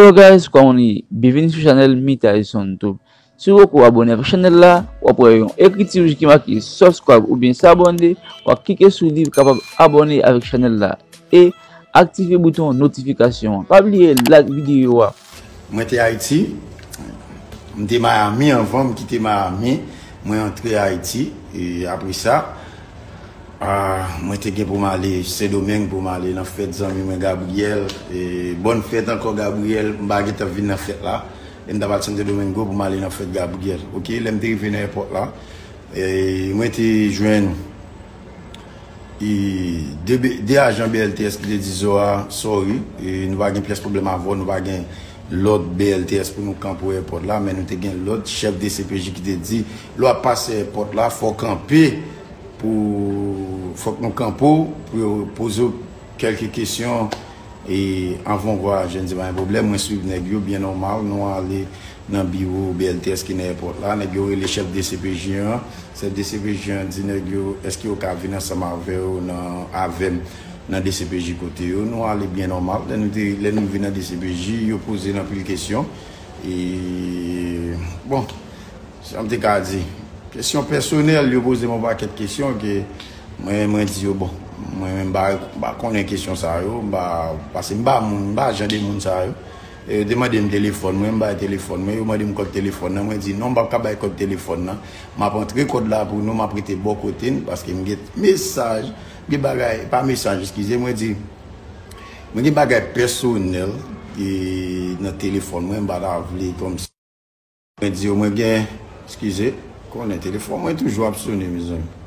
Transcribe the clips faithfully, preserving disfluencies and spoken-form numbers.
Hello guys, kòman nou ye? Byenvini sou chanèl Mitayson Tube. Si w poko abòne avèk chanèl la, w ap wè yon ekriti wouj ki make subscribe oubyen s'abonner, w ap klike sou li pou kapab abòne avèk chanèl la e aktive bouton notifikasyon an. Pa bliye like videyo a. Mwen te Ayiti, m te Miami anvan, m kite Miami, mwen antre Ayiti, e apre sa, ah, mwen te gen pou m ale Sendomeng, pou m ale nan fèt zanmi mwen Gabriel. E bòn fèt ankò, Gabriel. M pa gentan vin nan fèt la. E m t ap al Santo Domingo pou m ale nan fèt Gabriel. Oke, lè m te rive nan èpòt la, e mwen te jwenn e de, de ajan B L T S ki te di Zoa, sorry, e nou pa gen pyès pwoblèm avè w, nou pa gen lòd B L T S pou nou kanpe w èpòt la, men nou te gen lòd chèf D C P J ki te di, lè w ap pase èpòt la, fò w kanpe pou, fòk nou kanpe w pou yo poze w kèlke kesyon e anvan w vwayaje. M di pa gen pwoblèm, mwen swiv nèg yo byen nòmal, nou ale nan biwo B L T S ki nan èpòt la, nèg yo rele chèf D C P J an, chèf D C P J an di nèg yo, èske yo ka vin ansanm avè yo nan, avè m nan D C P J kote yo, nou ale byen nòmal. Lè nou te, lè nou vin nan D C P J, yo poze n anpil kesyon. E, bon, sa m te ka di. Kesyon pèsonèl, yo poze m yon pakèt kesyon ke mwen, mwen di yo, bon, mwen menm m pa, m pa konnen kesyon sa yo, m pa, paske m pa moun, m pa jan de moun sa yo. E yo te mande m telefòn mwen, m bay telefòn mwen, yo mande m kòd telefòn nan, mwen di non, m p ap ka bay kòd telefòn nan. M ap antre kòd la pou nou, m ap rete bò kote n, paske m gen mesaj, m gen bagay, pa mesaj, eskize, mwen di, mwen gen bagay pèsonèl e nan telefòn mwen, m pa ta vle kòmsi. Mwen di yo, mwen gen, eskize, konnen telefòn mwen toujou ap sone, mezanmi.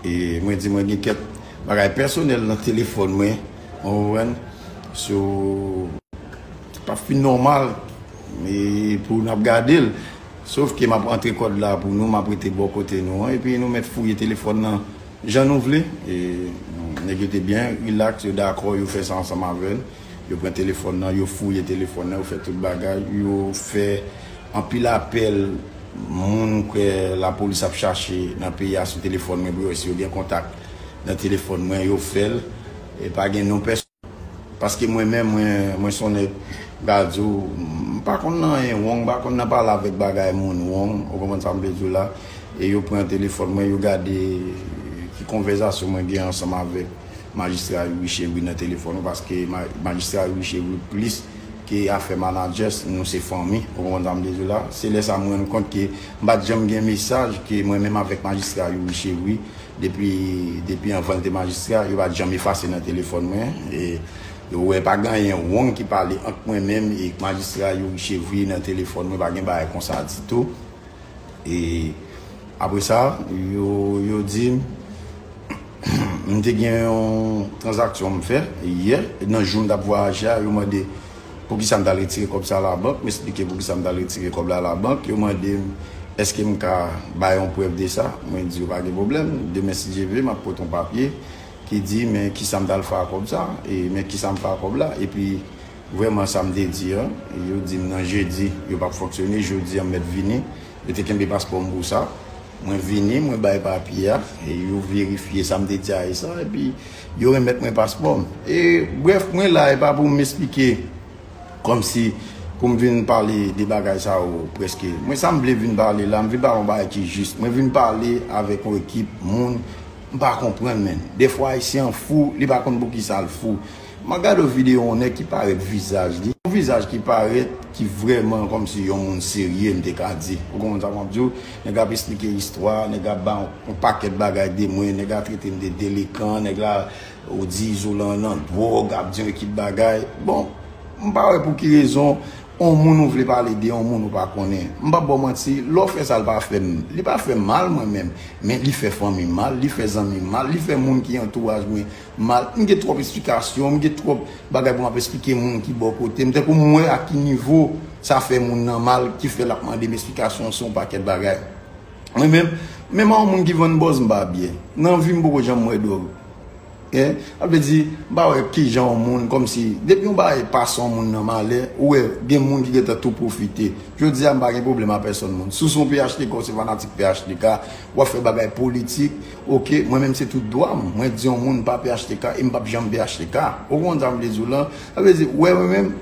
E mwen di, mwen gen kèk bagay pèsonèl nan telefòn mwen, ou konprann? So, pa fin nòmal, e pou n ap gade l. Sof ke m ap antre kòd la pou nou, m ap rete bò kote nou an, epi nou mèt fouye telefòn nan jan nou vle. E, nèg yo te byen rilaks, yo dakò, yo fè sa ansanm avè n. Yo pran telefòn nan, yo fouye telefòn nan, yo fè tout bagay, yo fè anpil apèl moun kwè lapolis ap chache nan peyi a sou telefòn mwen pou yo wè si yo gen kontak nan telefòn mwen, yo fè l. E pa gen non pèsonn. Paske mwen menm, mwen, mwen se yon nèg, m ka di w, m pa konn nan anyen wrong, m pa konn nan pale avèk bagay moun wrong, ou konprann sa m vle di w la? E yo pran telefòn mwen, yo gade ki konvèsasyon mwen gen ansanm avèk majistra Youri Chevry nan telefòn mwen, paske ma-, majistra Youri Chevry plis ke afè manadjè, nou se fanmi, ou konprann sa m vle di w la? Se lè sa m rann kont ke m pa t janm gen mesaj ke mwen menm avèk majistra Youri Chevry, depi, depi anvan l te majistra, yo pa t janm efase nan telefòn mwen. E yo wè pa gen anyen wrong ki pale ant mwen menm e majistra Youri Chevry nan telefòn mwen, pa gen bagay konsa ditou. E apre sa, yo, yo di m, m te gen yon tranzaksyon m fè yè, nan jou m t ap vwayaje a, yo mande poukisa m t al retire kòb sa labank, m esplike poukisa m t al retire kòb la labank, yo mande m èske m ka bay yon prèv de sa, mwen di yo pa gen pwoblèm, demen si Dye vle, m ap pote yon papye ki di men kisa m t al fè ak kòb sa, e men kisa m fè ak kòb la, epi vrèman sa m te di an, yo di m nan jedi, yo p ap fonksyone, jodi an m mèt vini, yo te kenbe paspò m pou sa, mwen vini, mwen bay papye a, e yo verifye sa m te di a e sa, epi yo remèt mwen paspò m. E brèf, mwen la, e pa pou m esplike kòmsi pou m vin pale de bagay sa yo prèske. Mwen sa m vle vin pale la, m vin pale yon bagay ki jis. Mwen vin pale avèk yon ekip moun m pa konprann, menn. Defwa Ayisyen an fou, li pa konn poukisa l fou. M ap gade yon videyo yon nèg ki parèt vizaj li. Yon vizaj ki parèt ki vrèman kòmsi yon moun serye, m te ka di. Ou konprann sa m ap di w? Nèg ap esplike istwa, nèg ap ba yon pakèt bagay de mwen, nèg ap trete m de delekan, nèg la ou di Izolan nan dwòg, ap di yon ekip bagay. Bon, m pa wè pou ki rezon yon moun ou vle pale de yon moun ou pa konnen. M p ap ba w manti, lè w fè sa, l pa fè m, li pa fè m mal mwen menm, men li fè fanmi m mal, li fè zanmi m mal, li fè moun ki antouraj mwen mal. M gen twòp esplikasyon, m gen twòp bagay pou m ap esplike moun ki bò kote m. Tankou m wè a ki nivo sa fè moun nan mal, ki fè l ap mande m esplikasyon sou yon pakèt bagay. Mwen menm, menm a yon moun ki vann bòz, m pa byen. Nan vi m poko janm wè dwòg. Hein? Sa vle di, m pa wè kijan yon moun, kòmsi, depi yon bagay pase yon moun nan malè, ou wè, gen moun ki gentan tou pwofite. Jodi a, m pa gen pwoblèm a pèsonn moun. Si w se yon P H T K, w se fanatik P H T K, w ap fè bagay politik, oke, mwen menm se tout dwa m. Mwen di yon moun pa P H T K e m p ap janm P H T K. Ou konprann sa m vle di w lan? Sa vle di, wè, mwen menm,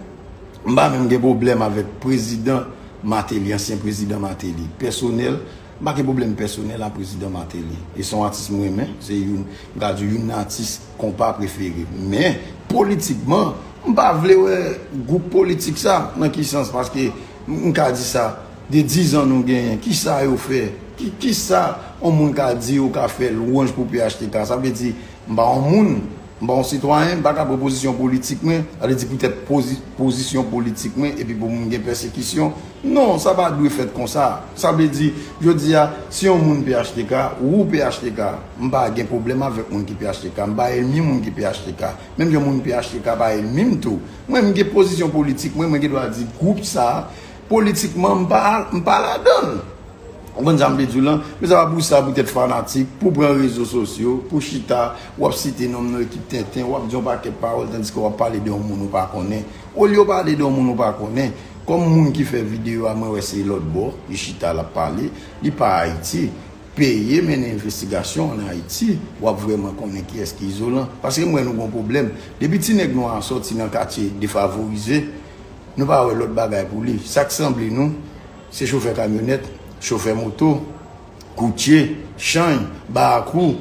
M pa menm gen pwoblèm avèk prezidan Martelly, ansyen prezidan Martelly. Pèsonèl, m pa gen pwoblèm pèsonèl a prezidan Martelly. E se yon atis m renmen, se youn, m ka di youn nan atis konpa prefere m. Men, politikman, m pa vle wè gwoup politik sa, nan ki sans, paske m, m ka di sa, de dizan nou genyen, kisa yo fè? Ki, kisa yon moun ka di ou ka fè lwanj pou P H T K? Sa vle di, m pa yon moun, m pa yon sitwayen, m pa ka pran pozisyon politik mwen, sa vle di poutèt pozi-, pozisyon politik mwen, epi pou moun gen pèsekisyon. Non, sa pa dwe fèt konsa. Sa vle di, jodi a, si yon moun P H T K, ou P H T K, m pa gen pwoblèm avèk moun ki P H T K, m pa ènmi moun ki P H T K. Menm jan moun P H T K pa ènmi m tou. Mwen, m gen pozisyon politik mwen, mwen gen dwa di gwoup sa, politikman, m pa, m pa ladan l. Ou konprann sa m vle di w lan? Men sa pa pou sa, poutèt fanatik, pou pran rezo sosyo, pou chita, w ap site non m nan ekip tenten, w ap di yon pakèt pawòl, tandiske w ap pale de yon moun ou pa konnen. Olye w pale de yon moun ou pa konnen, kòm moun ki fè videyo a, mwen wè se lòt bò, li chita, l ap pale, li pa Ayiti. Peye mennen envestigasyon ann Ayiti, w ap vrèman konnen kiyès ki Izolan. Paske m wè nou gon pwoblèm. Depi ti nèg nwa a sòti nan katye defavorize, nou pa wè lòt bagay pou li. Sa k sanble nou, se chofè kamyonèt, chofè moto, koutye, chanj, barakou.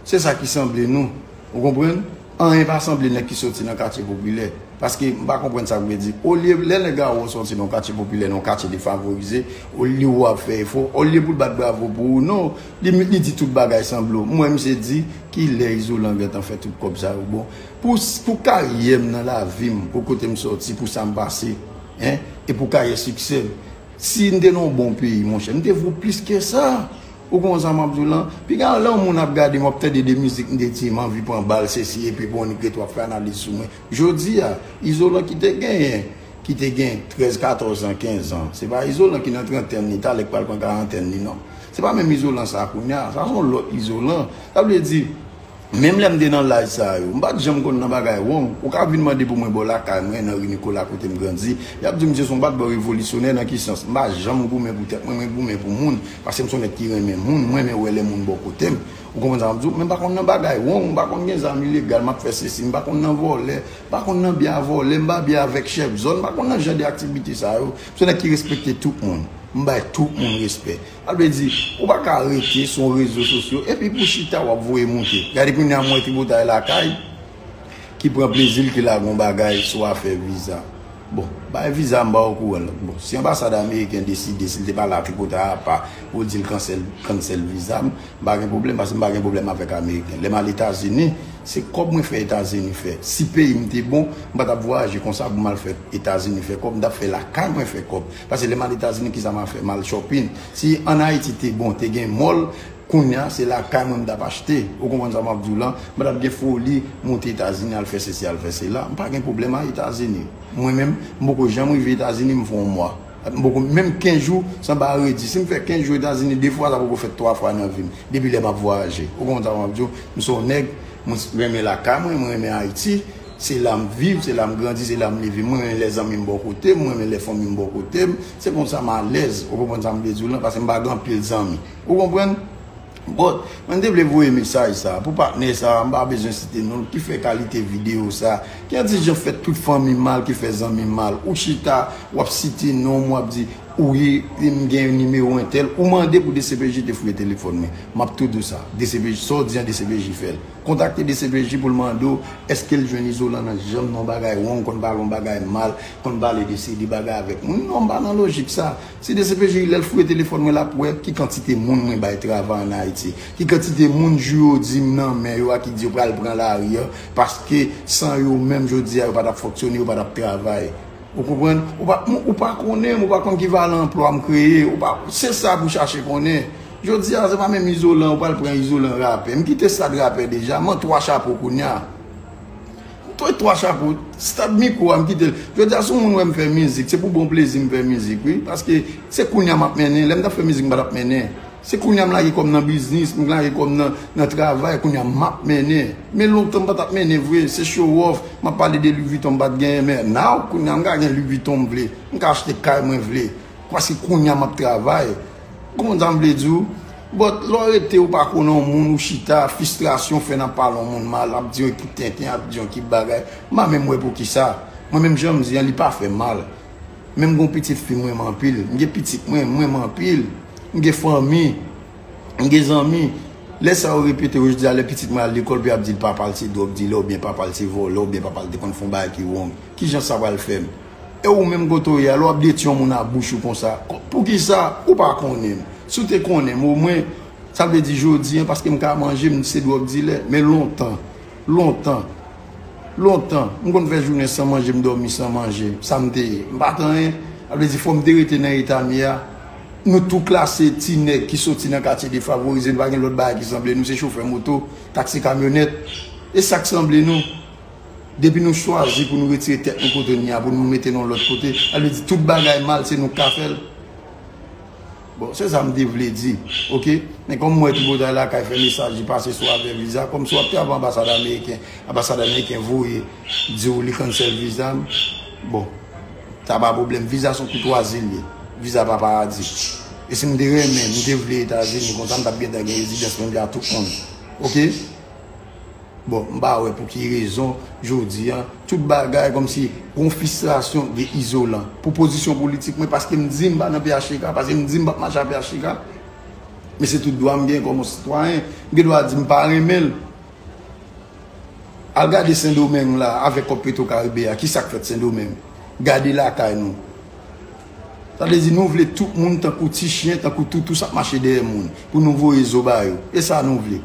Se sa ki sanble nou. Ou konprann? Anyen pa sanble nèg ki soti nan katye popilè. Paske m pa konprann sa w vle di. Olye lè nèg a wè w soti nan yon katye popilè, nan yon katye defavorize, olye w ap fè efò, olye pou l bat bravo pou ou, non, li, li di tout bagay sanble w. M wè misye di, kilè Izolan gentan fè tout kòb sa yo? Bon, pou, pou karyè m nan lavi m, pou kote m sòti, pou sa m pase, en, e pou karyè siksè m. Si m te nan yon bon peyi, monchè, m te vo plis ke sa. Ou konprann sa m ap di w lan? Piga lè yon moun ap gade m, w ap tande de mizik m te di m anvi pran bal, sesi, epi bon, nèg ret w ap fè analiz sou mwen. Jodi a, Izolan ki te genyen, ki te gen trèz, katòz an, kenz an, se pa Izolan ki nan trantèn li, talè k pral pran karantèn li, non. Se pa menm Izolan sa kounye a, sa se yon lòt Izolan. Sa vle di, menm lè m te nan laj sa yo, m pa t janm konn nan bagay wrong. Ou ka vin mande pou mwen bò lakay mwen, nan ri Nikola kote m grandi, y ap di m, Jason, w pa t bò revolisyonè nan ki sans? M pa janm goumen pou tèt mwen, mwen goumen pou moun, paske m se yon nèg ki renmen moun, m renmen wè lè moun bò kote m. Ou konprann sa m ap di w? Men m pa konn nan bagay wrong, m pa konn gen zam ilegal, m ap fè sesi, m pa konn nan vòlè, m pa konn nan byen a vòlè, m pa byen avèk chèf zòn, m pa konn nan jan de aktivite sa yo. M se yon nèg ki respekte tout moun, m bay tout moun respè. Sa vle di, ou pa ka rete sou rezo sosyo, epi pou chita w ap voye moute. Gade kounye a m wè tripotay lakay, ki pran plezi l, ki lage yon bagay sou afè viza. Bon, bay viza m pa okouran l. Bon, si anbasad ameriken deside, si l te pale a tripotay apa, pou l di l cancel, cancel viza m, m pa gen pwoblèm, paske m pa gen pwoblèm avèk ameriken. Lè m al Etazini, se kòb mwen fè Etazini fè. Si peyi m te bon, m pa t ap vwayaje konsa pou m al fè Etazini fè kòb, m t ap fè lakay mwen fè kòb. Paske lè m al Etazini, kisa m al fè? M al shopping. Si ann Ayiti te bon, te gen mall, kounye a, se lakay mwen m t ap achte. Ou konprann sa m ap di w lan? M pa t ap gen foli monte Etazini, al fè sesi, al fè sela. M pa gen pwoblèm a Etazini. Mwen menm, m poko janm rive Etazini, m fè yon mwa. M poko, menm kenz jou, se anba redi. Si m fè kenz jou Etazini de fwa, sa poko fèt twa fwa nan vi m. Depi lè m ap vwayaje. Ou konprann sa m ap di w? M se yon nèg, mwen renmen lakay mwen, mwen renmen Ayiti. Se la m viv, se la m grandi, se la m leve. Mwen renmen lè zanmi m bò kote m, mwen renmen lè fanmi m bò kote m. Se konsa m alèz. Ou konprann sa m vle di w lan? Paske m pa gen anpil zanmi. Ou konprann? But, mwen te vle voye mesaj sa pou patnè sa, m pa bezwen site non l, ki fè kalite videyo sa, ki anti jan fè tout fanmi m mal, ki fè zanmi m mal. Ou chita, w ap site non m, w ap di, wi, m gen nimewo entèl, ou mande pou D C P J te fouye telefòn mwen. M ap tou di w sa. D C P J, sa w di an, D C P J fè l. Kontakte D C P J pou l mande w, èske l jwenn Izolan nan janm nan yon bagay wrong, konn pale yon bagay mal, konn pale de seri de bagay avèk moun. Non, m pa nan lojik sa. Si D C P J, lè l fouye telefòn mwen, l ap wè ki kantite moun mwen bay travay ann Ayiti, ki kantite moun jou yo di m nan men yo a, ki di yo pral pran lari a, paske san yo menm, jodi a, yo pa t ap fonksyone, yo pa t ap travay. Ou konprann? Ou pa, ou pa konnen m, ou pa konn ki valè anplwa m kreye, ou pa, se sa pou chache konnen. Jodi a, se pa menm Izolan, ou pral pran Izolan rapè. M kite stad rapè deja, m an twa chapo kounye a. Twa, twa chapo, stad mikwo a, m kite l. Jodi a, si yon moun wè m fè mizik, se pou bon plezi m fè mizik, wi. Paske se kounye a m ap mennen. Lè m t ap fè mizik, m pa t ap mennen. Se kounye a m lage kò m nan biznis, m lage kò m nan, nan travay, kounye a m ap mennen. Men lontan m pa t ap mennen vre, se show off, m ap pale de Louis Vuitton m pa t genyen, men now, kounye a m ka gen Louis Vuitton m vle, m ka achte kay mwen vle. Paske kounye a m ap travay. Ou konprann sa m vle di w? But lè w rete ou pa konnen yon moun, ou chita, fristrasyon fè n ap pale yon moun mal, ap di yon ekip tenten, ap di yon ekip bagay. M pa menm wè poukisa. Mwen menm jan m di an, li pa fè mal. Men m gen yon pitit fi mwen renmen anpil. M gen pitit mwen, mwen renmen anpil. M gen fanmi, m gen zanmi. Lè sa yo repete yo, jodi a lè pitit mwen al lekòl, pou y ap di l papa l se dwòg dilè, oubyen papa l se vòlè, oubyen papa l te konn fè yon bagay ki wrong. Kijan sa pral fè m? E ou menm kote w ye a, lè w ap detwi yon moun a bouch ou konsa, poukisa ou pa konnen m? Si w te konnen m, omwen, sa vle di jodi a, paske m ka manje, m se dwòg dilè. Men lontan, lontan, lontan, m konn fè jounen san manje, m dòmi san manje. Sa m te ye? M pa t anyen. Sa vle di fò m te rete nan eta m ye a. Nou tou klase ti nèg ki soti nan katye defavorize, nou pa gen lòt bagay ki sanble nou, se chofè moto, taksi kamyonèt. E sa k sanble nou. Depi nou chwazi pou nou retire tèt nou kote n ye a, pou nou mete nou lòt kote, sa vle di tout bagay mal, se nou k ka fè l. Bon, se sa m te vle di, oke? Men kòm m wè Tripotay Lakay fè mesaj li pase sou afè viza, kòmsi w ap travay anbasad ameriken, anbasad ameriken voye di w li cancel viza m. Bon, sa pa pwoblèm, viza se yon koutwazi l ye, viza pa paradi. E si m te renmen, m te vle Etazini, konsa m t ap gentan gen rezidans mwen byen a tout moun, oke? Bon, m pa wè pou ki rezon, jodi a, tout bagay kòmsi gon fristrasyon de izolan. Pou pozisyon politik mwen, paske m di m pa nan P H T K, paske m di m p ap mache a P H T K. Men se tout dwa m gen kòm yon sitwayen. M gen dwa di m pa renmen l. Al gade Sendomeng la, avèk kòb Petro Caribe a, ki sa k fèt Sendomeng? Gade lakay nou. Sa vle di nou vle tout moun tankou ti chen, tankou toutou, sa ap mache dèyè moun, pou nou voye zo ba yo. E sa nou vle.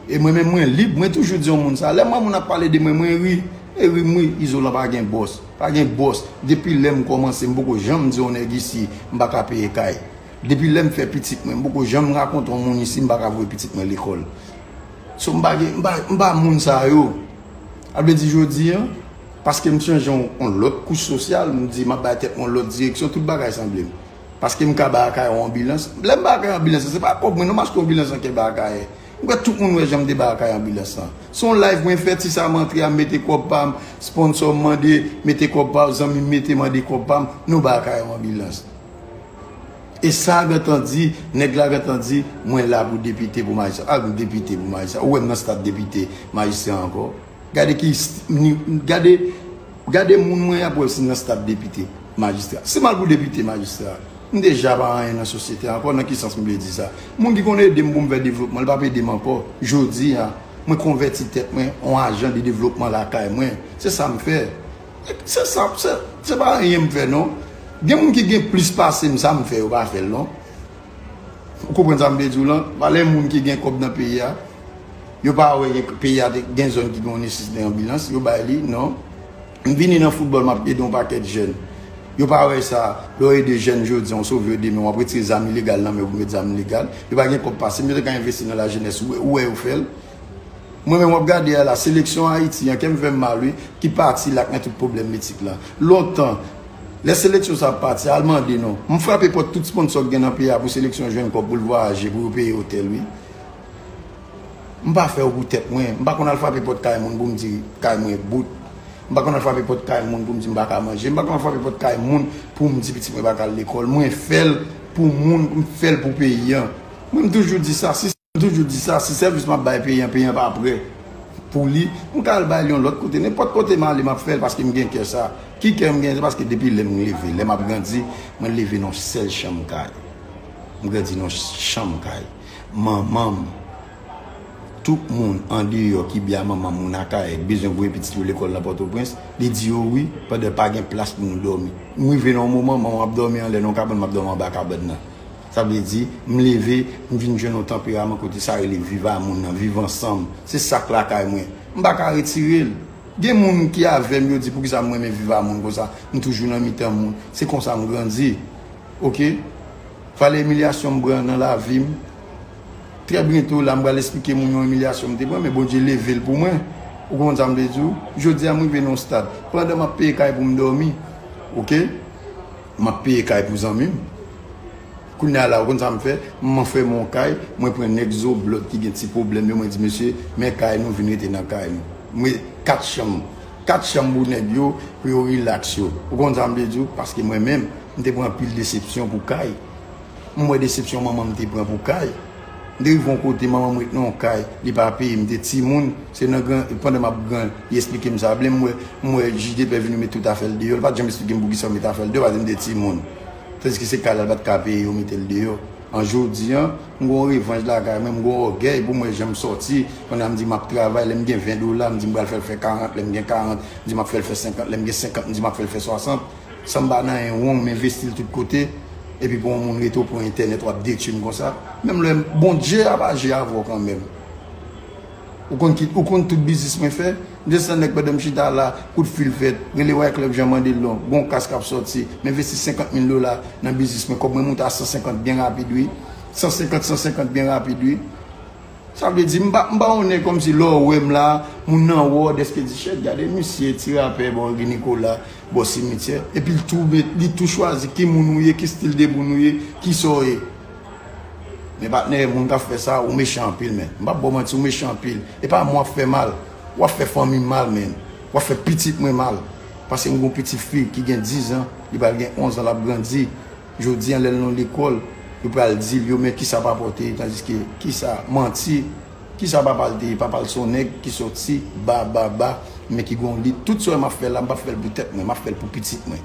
E mwen menm, mwen lib, mwen toujou di yon moun sa. Lè m wè moun ap pale de mwen, mwen ri. E ri m ri, Izolan pa gen bòs. Pa gen bòs. Depi lè m kòmanse, m poko janm di yon nèg isi, m pa ka peye kay. Depi lè m fè pitit mwen, m poko janm rakonte yon moun isi, m pa ka voye pitit mwen lekòl. So, m pa gen, m pa, m pa moun sa yo. Sa vle di jodi a, paske m chanje yon, yon lòt kouch sosyal, m di m ap bay tèt mwen yon lòt direksyon, tout bagay sanble m. Paske m ka bay Akayè yon anbilans. Lè m bay Akayè anbilans, se pa kòb mwen non, m achte yon anbilans nan kè bay Akayè. M kwè tout moun wè jan m te bay Akayè anbilans lan. Se yon live mwen fè, ti sa m antre a, m mete kòb pa m, sponsò m mande, mete kòb pa w, zanmi m mete mande kòb pa m, nou bay Akayè yon anbilans. E sa gentan di, nèg la gentan di, mwen la pou depite, pou majistra. A, m depite, pou majistra. Ou wè m nan stad depite, majistra ankò. Gade ki, gade, gade moun mwen ap wè si nan stad depite, majistra. Si m al pou depite, majistra, m deja pa anyen nan sosyete a ankò, nan ki sans m vle di sa? Moun ki konn ede m pou m fè devlopman, li p ap ede m ankò. Jodi a, mwen konvèti tèt mwen an ajan de devlopman lakay mwen. Se sa m fè. Se sa, se, se pa anyen m fè non. Gen moun ki gen plis pase m, sa m fè, yo pa fè l non. Ou konprann sa m vle di w lan? Valè moun ki gen kòb nan peyi a, yo pa wè gen, peyi a te gen zòn ki gen yon nesesite anbilans, yo bay li, non. M vini nan foutbòl, m ap ede yon pakèt jèn. Yo pa wè sa, lè w ede jèn jodi a, w sove yo demen, w ap retire zam ilegal nan men yo pou met zam legal. Yo pa gen kòb pase m, yo te ka envesti nan lajenès, ou wè, ou wè yo fè l. Mwen menm w ap gade a la, seleksyon Ayiti an, kè m fè m mal wi, ki pati la k nan tout pwoblèm etik lan. Lontan, lè seleksyon sa ap pati, al mande non. M frape pòt tout sponsò k gen nan peyi a pou seleksyon jwenn kòb pou l vwayaje, pou yo peye otèl wi. M pa fè yo pou tèt mwen. M pa konn al frape pòt kay moun pou m di kay mwen bout. M pa konn al frape pòt kay moun pou m di m pa ka manje. M pa konn al frape pòt kay moun pou m di pitit mwen pa ka al lekòl. Mwen fè l pou moun, m fè l pou peyi an. Mwen m toujou di sa, si M toujou di sa, si sèvis m ap bay peyi an, peyi an pa prè pou li, m ka al bay li yon lòt kote. Nenpòt kote m ale, m ap fè l paske m gen kè sa. Ki kè m gen? Se paske depi lè m leve, lè m ap grandi, mwen leve nan yon sèl chanm kay. M grandi nan yon chanm kay. Manman m, tout moun andeyò ki byen a manman m, moun Akayè, ki bezwen voye pitit yo lekòl nan Pòtoprens, li di yo wi, pandan pa gen plas pou nou dòmi. M rive nan yon moman, manman m ap dòmi anlè nan yon kabann, m ap dòmi anba kabann nan. Sa vle di, m leve, m vin jwenn yon tanperaman kote sa rele viv a moun nan, viv ansanm. Se sa k lakay mwen. M pa ka retire l. Gen moun ki avè m, yo di, poukisa m renmen viv a moun konsa? M toujou nan mitan moun. Se konsa m grandi. Oke? Valè imilyasyon m pran nan lavi m. Trè byento la, m pral esplike moun yon imilyasyon m te pran, men Bondye leve l pou mwen. Ou konprann sa m vle di w? Jodi a, m rive nan yon stad. Pandan m ap peye kay pou m dòmi. Oke? M ap peye kay pou zanmi m. Kounye a la, ou konn sa m fè? M anfème yon kay, mwen pran nèg Zoblòd ki gen ti pwoblèm yo, mwen di, mesye, men kay nou, vin rete nan kay nou. Mwen, kat chanm, kat chanm pou nèg yo, pou yo rilaks yo. Ou konn sa m vle di w? Paske mwen menm, m te pran anpil desepsyon pou kay. M wè desepsyon manman m te pran pou kay. M te rive yon kote, manman m ret nan yon kay, li pa peye, m te timoun, se nan gran, pandan m ap gran, li eksplike m sa. Blen m wè, m wè jij de pè vini met tout afè l deyò, li pa t janm eksplike m poukisa yo met afè l deyò, paske m te timoun. Tandiske se kay la, li pa t ka peye, yo mete l deyò. An jodi an, m gon revanj lakay mwen, m gon ògèy pou m wè jan m sòti, pandan m di m ap travay, lè m gen ven dola, m di m pral fè l fè karant, lè m gen karant, m di m ap fè l fè senkant, lè m gen senkant, m di m ap fè l fè swasant. San m pa nan yon wong, m envesti l tout kote. Epi pou yon moun rete w pran entènèt, w ap detwi m konsa. Menm lè Bondye ap aji avè w kanmenm. Ou konn ki, ou konn tout biznis mwen fè? M desann nèg pandan m chita la, kout fil fèt, rele Wyclef Jean mande l non, gon kas k ap sòti, m envesti senkant mil dola nan biznis mwen, kòb mwen monte a san senkant byen rapid wi. San senkant, san senkant byen rapid wi. Sa vle di, m pa, m pa on nèg kòmsi lè w wè m la, moun nan wè w, dèske di, "Shit, gade misye, ti rapè bò Guy Nicolas, bò simityè." Epi l tou met, li tou chwazi ki moun ou ye, ki stil de moun ou ye, ki sa w ye. Men patnè, moun k ap fè sa, ou mechan anpil, men. M p ap ba w manti, ou mechan anpil. E pa mwen w ap fè mal. W ap fè fanmi m mal, men. W ap fè pitit mwen mal. Paske m gon pitit fi ki gen diz an, li pral gen onz an, l ap grandi. Jodi an, lè l nan lekòl, yo pral di l, yo, men kisa papa w te ye, tandiske kisa, manti, kisa papa l te ye? Papa l se yon nèg ki sòti ba, ba, ba, men ki gon lit. Tout sa w wè m ap fè la, m p ap fè l pou tèt mwen, m ap fè l pou pitit mwen.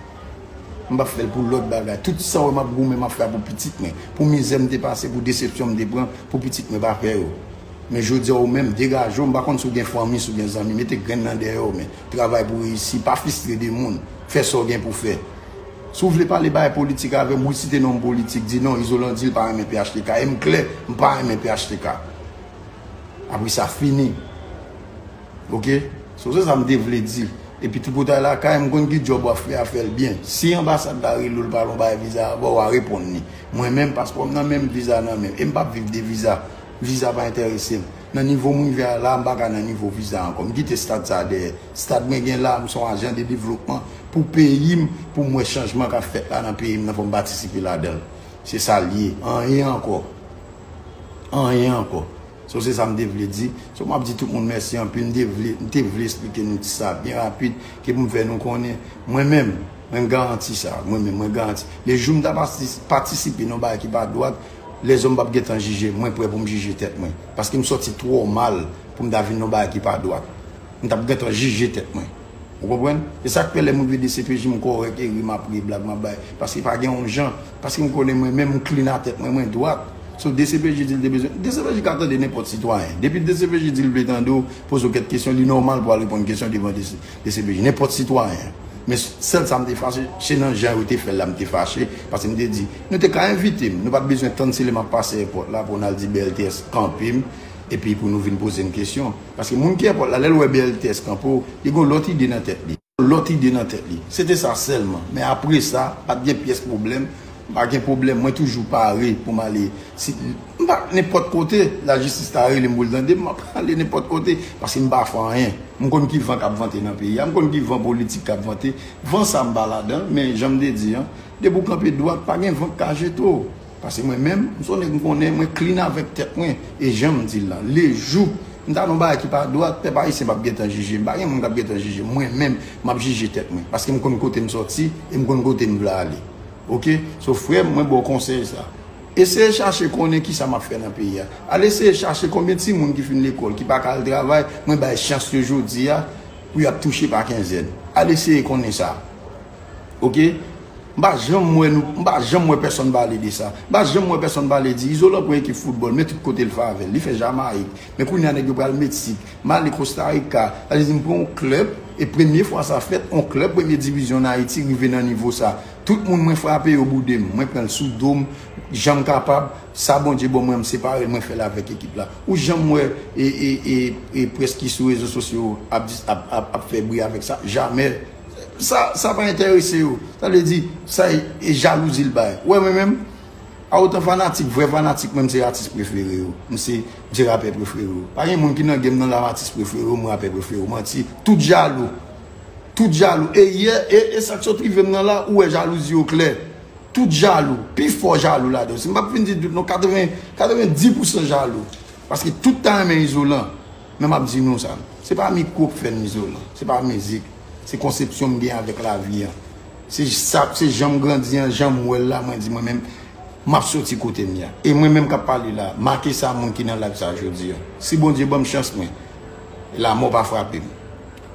M p ap fè l pou lòt bagay. Tout sa w wè m ap goumen, m ap fè a pou pitit mwen. Pou mizè m te pase, pou desepsyon m te pran, pou pitit mwen pa pè yo. Men jodi a, ou menm, degaje w, m pa konn si w gen fanmi, si w gen zanmi, mete grenn nan dèyè w, men travay pou reyisi, pa fistre de moun, fè sa w gen pou fè. Si w vle pale bagay politik avè m, wi, site non m politik, di non, Izolan di l pa renmen P H T K, e m klè, m pa renmen P H T K. Apre sa, fini. Oke? So, se sa m te vle di. Epi tripotay lakay, m konn ki djòb w ap fè a, fè l byen. Si anbasad la rele w, l pale yon bagay viza avè w, w a reponn li. Mwen menm, paspò m nan men m, viza nan men m. E m p ap viv de viza. Viza pa enterese m. Nan nivo m rive a la, m pa ka nan nivo viza ankò. M kite stad sa a dèyè. Stad mwen gen la, m se yon ajan de devlopman pou peyi m, pou m wè chanjman k ap fèt la nan peyi m nan, fò m patisipe ladan l. Se sa l ye. Anyen ankò. Anyen ankò. So, se sa m te vle di. So, m ap di tout moun mèsi anpil. M te vle, m te vle eksplike nou sa byen rapid, ke pou m fè nou konnen. Mwen menm, mwen garanti sa. Mwen menm, mwen garanti. Le jou m ta pati-, patisipe nan bagay ki pa dwat, lèzòm p ap gentan jije m. Mwen prè pou m jije tèt mwen. Paske m sòti twò mal pou m ta vin nan bagay ki pa dwat. M t ap gentan jije tèt mwen. Ou konprann? E sa k fè lè moun vin D C P J, m kòrèk, e ri, m ap ri, blag, m ap bay. Paske pa gen yon jan. Paske m konnen mwen menm, m clean a tèt mwen, mwen dwat. So, D C P J di l te bezwen. D C P J ka tande nenpòt sitwayen. Depi D C P J di l vle tande w, poze w kèk kesyon, li nòmal pou al reponn kesyon devan D C P J. Nenpòt sitwayen. Men sèl sa m te fache, se nan jan yo te fè l la m te fache. Paske m te di, nou te ka envite m. Nou pa t bezwen tann se lè m ap pase èpòt la pou n al di B L T S kanpe m, epi pou nou vin poze m kesyon. Paske moun ki èpòt la, lè l wè B L T S kanpe w, li gen yon lòt ide nan tèt li. Lòt ide nan tèt li. Se te sa sèlman. Men apre sa, pa t gen pyès pwoblèm. M pa gen pwoblèm. Mwen toujou pare pou m ale. Si, m pa nenpòt kote, lajistis ta rele m pou l tande m, m ap ale nenpòt kote. Paske m pa fè anyen. M konn ki van k ap vante nan peyi a. M konn ki van politik k ap vante. Van sa m pa ladan l, men jan m te di an, depi w kanpe dwat, pa gen van k ka jete w. Paske mwen menm, m se yon nèg m konnen, mwen clean avèk tèt mwen. E jan m di l lan, lejou m ta nan yon bagay ki pa dwat, pèp ayisyen p ap gentan jije m. Pa gen moun k ap gentan jije m. Mwen menm, m ap jije tèt mwen. Paske m konn kote m sòti e m konn kote m vle ale. Oke? So, frè m, mwen ba w konsèy sa. Eseye chache konnen kisa m ap fè nan peyi a. Al eseye chache konbyen timoun ki fin lekòl, ki pa ka al travay, mwen bay chans yo jodi a pou y ap touche pa kenzèn. Al eseye konnen sa. Oke? M pa janm wè nou, m pa janm wè pèsonn pale de sa. M pa janm wè pèsonn pale di, Izolan pran ekip foutbòl, men tout kote l fè avè l. Li fè Jamayik. Men kounye a nèg yo pral Meksik. M ale Kosta Rika. Sa vle di m pran yon klèb, e premye fwa sa fèt, yon klèb premye divizyon an Ayiti rive nan nivo sa. Tout moun mwen frape yo boude m. Mwen pran l sou do m, jan m kapab. Sa Bondye ban mwen, m separe l, mwen fè l avèk ekip la. Ou janm wè e, e, e, e près ki sou rezo sosyo ap, dis- ap, ap, ap fè bri avèk sa? Jamè. Sa, sa pa enterese yo. Sa vle di, sa e, e jalouzi l bay. Ou wè mwen menm, a otan fanatik, vrè fanatik mwen, m se atis prefere yo. M se, m se rapè prefere yo. Pa gen moun ki nan game nan la, m atis prefere yo, m rapè prefere yo. Manti. Tout jalou. Tout jalou. E yè, e, e sa k sot rive m nan la, ou wè jalouzi yo klè. Tout jalou. Pi fò jalou ladan yo. Si m p ap vin di tout non, katreven, katreven dis pousan jalou. Paske tout ta renmen Izolan. Men m ap di nou sa. Se pa mikwo k fè n Izolan. Se pa mizik. Se konsepsyon m gen avèk lavi an. Se sa, se jan m grandi an, jan m wè l la, mwen di mwen menm, M ap soti kote m ye a. E mwen menm k ap pale la, make sa moun ki nan live sa jodi a. Si Bondye ban m chans mwen, lanmò pa frape m.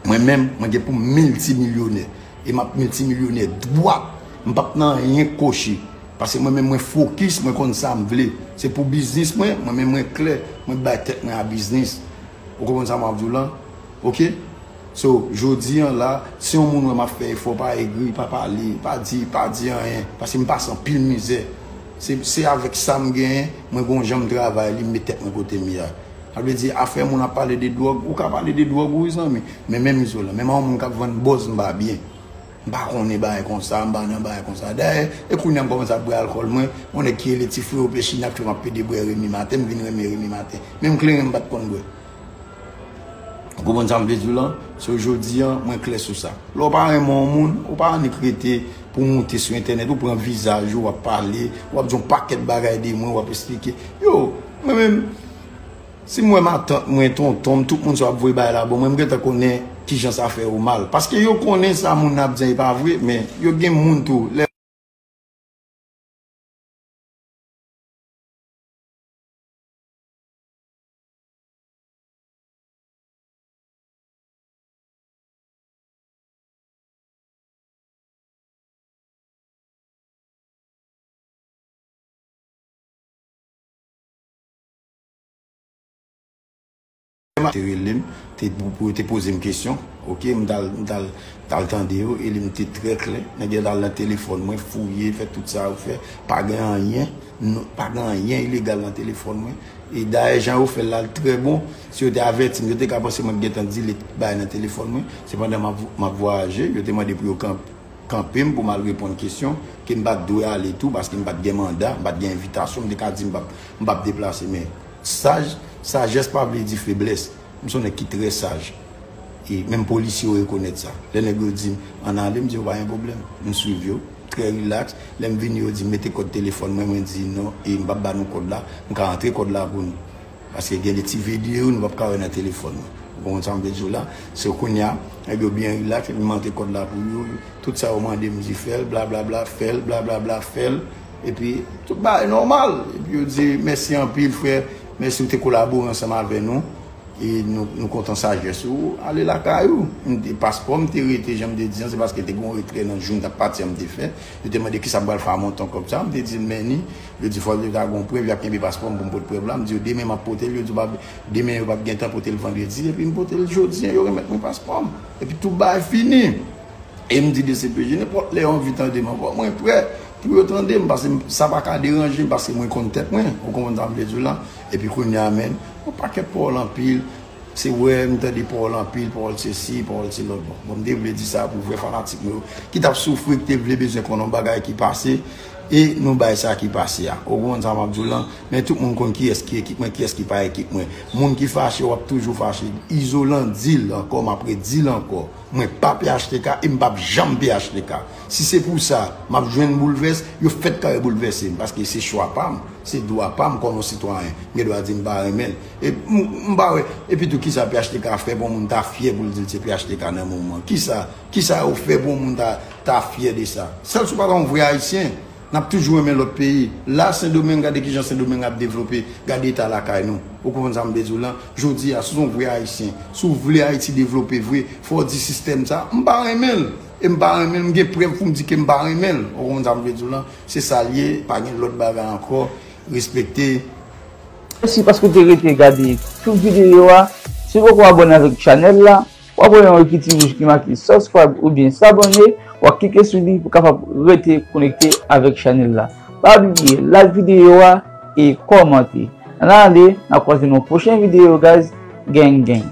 Mwen menm, mwen gen pou m miltimilyonè. E m ap miltimilyonè dwat. M p ap nan anyen koche. Paske mwen menm mwen fokis, mwen konn sa m vle. Se pou biznis mwen, mwen menm mwen klè, mwen bay tèt mwen a biznis. Ou konprann sa m ap di w lan? Oke? So, jodi an la, si yon moun wè m ap fè efò, pa egri, pa pale, pa di, pa di anyen. Paske m pase anpil mizè. Se, se avèk sa m genyen, mwen gon jan m travay li, m met tèt mwen kote m ye a. Sa vle di, afè moun ap pale de dwòg, ou ka pale de dwòg ou wi zanmi. Men menm Izolan, menm yon moun k ap vann bòz m pa byen. M pa konnen bagay konsa, m pa nan bagay konsa. Dayè, e kounye a m kòmanse ap bwè alkòl mwen, yon nèg ki rele ti freo Pechina k fè m ap pede bwè Remy Martin, m vin renmen Remy Martin. Menm kleren m pa t konn bwè. Ou konprann sa m vle di w lan? So jodi an, mwen klè sou sa. Lè w pa renmen yon moun, ou pa annik rete pou w moute sou entènèt, ou pran vizaj ou, w ap pale, w ap di yon pakèt bagay de mwen, w ap esplike. Yo, mwen menm, si m wè matant mwen, tonton m, tout moun sa w ap voye bagay la ban mwen, m gentan konnen kijan sa fè yo mal. Paske yo konnen sa moun nan ap di an e pa vre, men yo gen moun tou. Lè Te rele m, te, pou, pou yo te poze m kesyon, oke, m t al, m t al, t al tande yo, e li m te trè klè. Nèg yo t al nan telefòn mwen, fouye, fè tout sa yo fè, pa gen anyen, non, pa gen anyen ilegal nan telefòn mwen. E dayè, jan yo fè l la, l trè bon. Si yo te avèti m, yo te ka panse mwen t gentan delete bagay nan telefòn mwen. Sepandan, m ap, m ap vwayaje, yo te mande pou yo kanpe kanpe m pou m al reponn kesyon, ke m pa t dwe ale tou, paske m pa t gen manda, m pa t gen envitasyon, m te ka di m p ap, m p ap deplase, men saj, sajès pa vle di feblès. M se yon nèg ki trè saj. E menm polisye yo rekonèt sa. Lè nèg yo di m ann ale, m di yo pa gen pwoblèm. M swiv yo, trè rilaks. Lè m vini, yo di m mete kòd telefòn mwen, mwen di non, e m p ap ba nou kòd la, m ka antre kòd la pou nou. Paske gen de ti videyo nou p ap ka wè nan telefòn nou. Ou konprann sa m vle di w la? Se kounye a, nèg yo byen rilaks, epi m antre kòd la pou yo. Tout sa yo mande m di fè l, blablabla, fè l, blablabla, fè l. Epi, tout bagay nòmal. Epi yo di, mèsi anpil, frè. Mèsi ou te kolabore ansanm avè nou. E nou, nou kontan sajès ou. Ale lakay ou. M te, paspò m te rete, jan m te di an, se paske te gen yon retrè nan jou m t ap pati an m te fè. Yo te mande kisa m pral fè a montan kòb sa. M te di l, men ni, Yo di fò yo ta gon prèv, y ap kenbe paspò m pou m pote prèv la. M di yo demen m ap pote l. Yo di w p ap, demen yo p ap gen tan pote l vandredi. Epi m pote l jodi an, yo remèt mwen paspò m. Epi tout bagay fini. E m di D C P J, nenpòt lè yo anvi tande m ankò, mwen prè pou yo tande m, paske m, sa pa ka deranje m, paske mwen konn tèt mwen. Ou konprann sa m vle di w lan? Epi kounye a, menn, yon pakèt pawòl anpil. Se wè, m tande pawòl anpil, pawòl sesi, pawòl se lòt. Bon, bon, m te vle di sa pou vrè fanatik mwen yo, ki t ap soufri, ki te vle bezwen konnen yon bagay ki pase, e nou bay sa ki pase a. Ou konprann sa m ap di w lan? Men tout moun konn kiyès ki ekip mwen, kiyès ki pa ekip mwen. Moun ki fache, w ap toujou fache. Izolan di l ankò, m ap redi l ankò. Mwen pa P H T K e m p ap janm P H T K. Si se pou sa, m ap jwenn boulvès, yo fèt kare boulvèse m, paske se chwa pa m, se dwa pa m kòm yon sitwayen. M gen dwa di m pa renmen l. E m, m pa wè, epi tou, kisa P H T K fè pou yon moun ta fyè pou l di l se P H T K nan moman? Kisa, kisa yo fè pou yon moun ta, ta fyè de sa? Sèl si w pa ta yon vrè Ayisyen. N ap toujou renmen lòt peyi. La, Sendomeng, gade kijan Sendomeng ap devlope. Gade eta lakay nou. Ou konprann sa m vle di w lan? Jodi a, si w se yon vrè Ayisyen, si w vle Ayiti devlope vre, fò w di sistèm sa, m pa renmen l. E m pa renmen l, m gen prèv pou m di ke m pa renmen l. Ou konprann sa m vle di w lan? Se sa l ye, pa gen lòt bagay ankò. Respekte. Mèsi paske w te rete gade tout videyo a. Si w poko abòne avèk chanèl la, w ap wè yon ekri ti wouj ki make subscribe oubyen s'abonner, w ap klike sou li pou w kapab rete konekte avèk chanèl la. Pa bliye like videyo a e kòmante. Ann ale, n ap kwaze nan yon pwochen videyo, guys. Gang, gang.